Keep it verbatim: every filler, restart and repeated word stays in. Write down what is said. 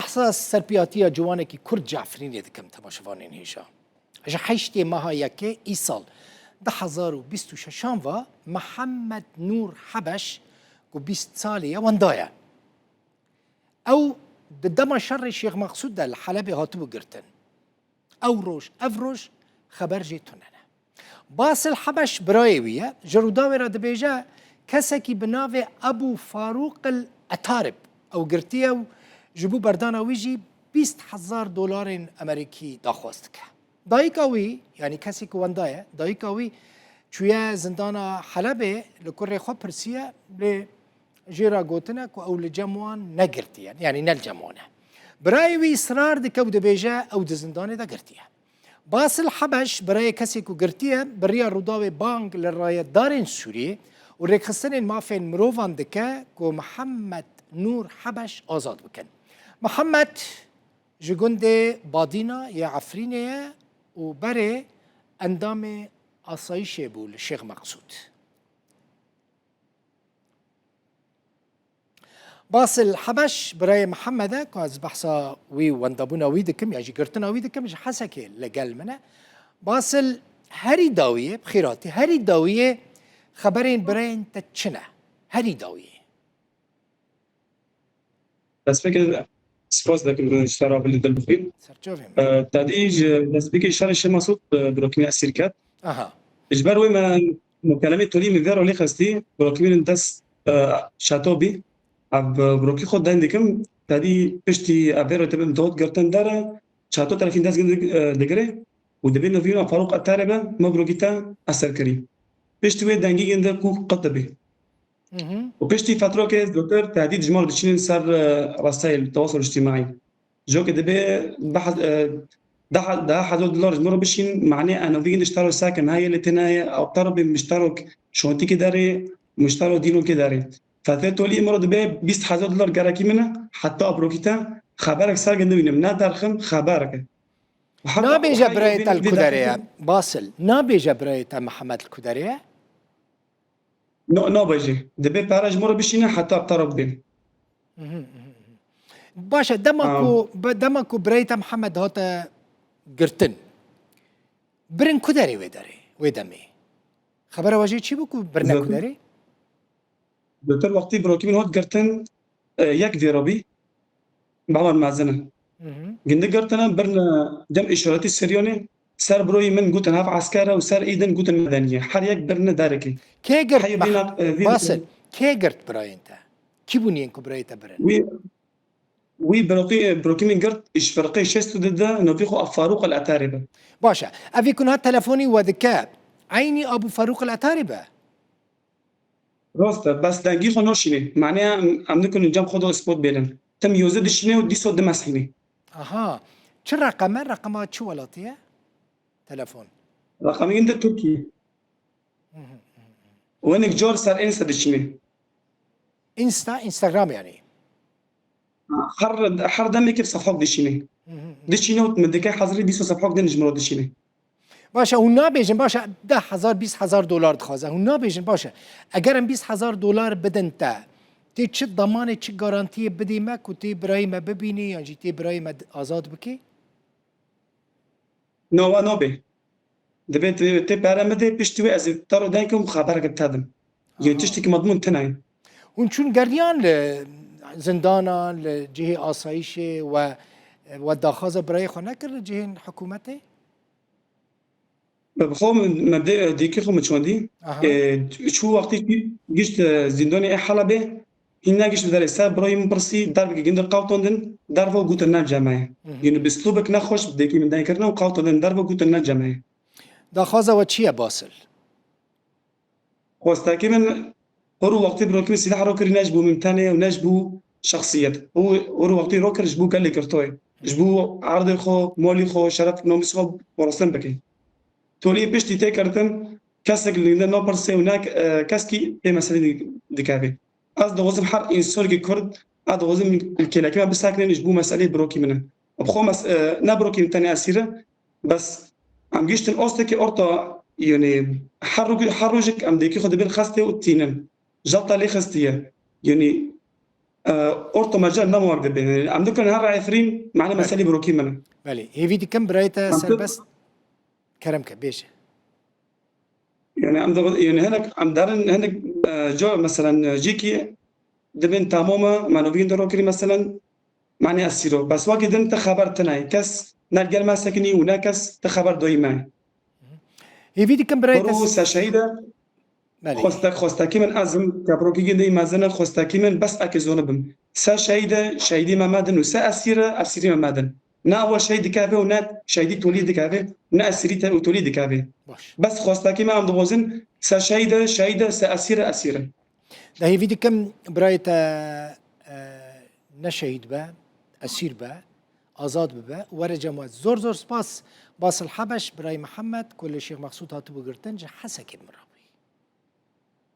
Qisa serpiyatiya ciwanekî Kurd ji Efrînê dikim temaşevanên hêja. Ji heştê meha yekê îsal du hezar û bîst û şeşan ve Mihemed Nûr Hebeş ku bîst salî ye wenda ye. Ew di dema şerê Şêx Meqsûd de li Helebê hatibû girtin. Ew roj, ev roj xeber jê tune ne. Basil Hebeş birayê wî ye. Ji Rûdawê re dibêje, kesekî bi navê Ebû Farûq el Etarib ew girtiye û ji bo berdana wî jî bîst hezar dolarên Amerîkî daxwaz dike. Dayika wî, yanî kesê ku wenda ye, dayika wî çûye zindana Helebê, li kurê xwe pirsiye, lê jê re gotine ku ew li cem wan negirtiye, yanî ne li cem wan e. Birayê wî israr dike û dibêje ew di zindanê de girtiye. Basil Hebeş, birayê kesê ku girtiye, bi riya Rûdawê bang li rayedarên Sûriyê û rêkxistinên mafên mirovan dike ku Mihemed Nûr Hebeş azad bikin. Mihemed ji gundê Badîna yê Efrînê ye û berê endamê asayîşê bû li Şêx Meqsûd. Basil Hebeş, birayê Mihemed e, ku ez behsa wî wendabûna wî dikim, ya jî girtina wî dikim, ji Hesekê li gel min e. Basil, herî dawiyê, bi xêr hatî, herî dawiyê xeberên birayên te çi ne? Herî dawiyê. Destpêkê spas dikim ji te re, bilî dil bixwîn. Serçavê min. E, tedî ji destpêkê şerê Şêx Mesûd, e, birokî min esîr ket. Aha. Ji ber wê me mukelemê tolî min vê rolê xistî, birokî min dest, e, çato bî. Ev, e, birokî xwe deng dikim, tedî piştî ev vê rolê te bin dot girtin dere, çato terefîn dest gin dig-, e, digire û dibê nivîna Farûq Etarê be, me birokî te eser kirî. Piştî wê dengî ginde ku qet dibê. Mhm. Û piştî fetrokê zûtir tehdîd ji me re diçînin ser, e, resayîl, tewasûl îctîmaî. Jokê dibê daha, e, daha, daha hezar dolar ji me re bişîn, manê enovî ji te re sakin heye lê têne heye, ew te re bê mişterok şontîkê derê, miştero dînokê derê. Fetrê tolî me re dibê bîst hezar dolar gerekî min e, heta birokî te xeberek ser gindin bînim, ne derxim, xeberek e. Nabêje birayê te li ku derê ye, Basil? Nabêje birayê te Mihemed li ku derê ye? No, nabêje. Dibê pere ji me re bişîne heta bi te re bibêm. Mhm, mhm, mhm. Baş e, dema ku, be-, dema ku birayê te Mihemed hate girtin, birin ku derê wê derê, wê demê? Xebera we jê çi bû ku birine ku derê? Doter wextî birokî min hat girtin, e, yek vêro bî, bawer mezin e. Hı hı. Gindi girtine, birine cem îşaretî Siryanê, ser biroyî min gotin hev esker e û ser î din gotin medenî ye. Her yek birine derekê. Kê girt? Heyê vîna, e, vîna Basil, kê girt birayên te? Kî bûn yên ku birayê te birin? Wî, wî birokî, birokî min girt, ji firqê şêst û du de, novî xwe Farûq el Etarê be. Baş e. Evî ku niha telefonî we dike, eynî Abû Farûq el Etarê be? Rast e, bes dengî xwe naşînê. Maneya em, em nikin cem xwe de spot bêlin. Tim yoze dişînê û dîso dimesînê. Aha. Çi reqem e? Reqema çi welatî ye? Telefon. Reqemî de Tirkî. Hı hı, hı hı. Û hinek car ser Insta dişînê. Insta, Instagram yanî. Her, her demekê bi sefhok dişînê. Hı hı hı. Dişînê û min dike hezirî dîso sefhok din ji min re dişînê. Baş e, hûn nabêjin, baş e, deh hezar, bîst hezar dolar dixwaze. Hûn nabêjin, baş e, eger em bîst hezar dolar bidin te, tê çi damanê, çi garantiyê bidî me ku tê birayê me bibînî yan jî tê birayê me azad bikî? No, we nabê. Dibê tê, tê pere min dê, piştî wê ez ê te re deng kim, xebereke te dim. Yê Aha. Tiştekî medmûn tune ye. Hûn çûn geriyan li zindana, li cihê asayîşê we, we daxwaza birayê xwe nekir li cihên hikûmetê? Bi xwe min, me dê-, dêkê xwe min çandî. Aha. E, çû wextî gişt, e, zîndanê ê Helebê, hîn negişt bi derê ser birayê min pirsî, derbekî gindir qewtandin, derve û gotin ne cem me ye. Hı hı. Yanî bi slûbek nexweş bi dêkê min deng kirine û qewtandin derve û gotin ne cem me ye. Daxwaza we çi ye Basil? Xwestekî min hor û wextî birokî min sîleh rokirî ne ji bo min tenê û ne ji bo şexsiyet. Û hor û wextî rokir ji bo gelê girtoyê. Ji bo erdê xwe, malî xwe, şeref, namûs xwe parastin bike. Tolî piştî tê girtin, kesek li wî de napirsê û ne, e, keskî pê meselê di-, dikeve. Ez dixwazim her însanekî Kurd, ez dixwazim li kêlekê me bisekinin ji bo meselê birokî min e. Bi xwe mes-, e, ne birokî min tenê esîr e, bes em gihiştin astekî orta, yanî her roj-, her rojek em dêkî xwe dibin xestê û tînin. Jalta lê xistiye. Yanî e, orto mecal nema wek dibe. Em dikin her Efrîn, mane meselî birokî min e. Belê, hêvî dikim birayê te serbest. Kerem ke, bêje. Yani em de, yani hinek em derin, hinek, e, ca, meselen, e, cîkî dibên tamam e, me novîn de rokirî, meselen, mane esîro. Bes wekî din te xeber tine. Kes ne gel me sekinî û ne kes te xeber doyî me. Hêvî dikim birayê te Koro se şehîd e. Belê. Xwestek, xwestekî min ez im, kebrokî gindî mezin e, xwestekî min bes eke zonibim. Se şehîd e, şehîdî me medin û se esîr e, esîrî me medin. Ne ew şehîd dikeve û ne şehîdî tolî dikeve, ne esîrî te û tolî dikeve. Baş. Bes xwestekî me em dixwazin, se şehîd e, şehîd e, se esîr e, esîr e. De hêvî dikim birayê te, e, ne şehîd be, esîr be, azad bibe, were cem we. Zor zor spas Basil Hebeş, birayê Mihemed, ku li Şêx Mexsûd hatibû girtin, ji Hesekê min re.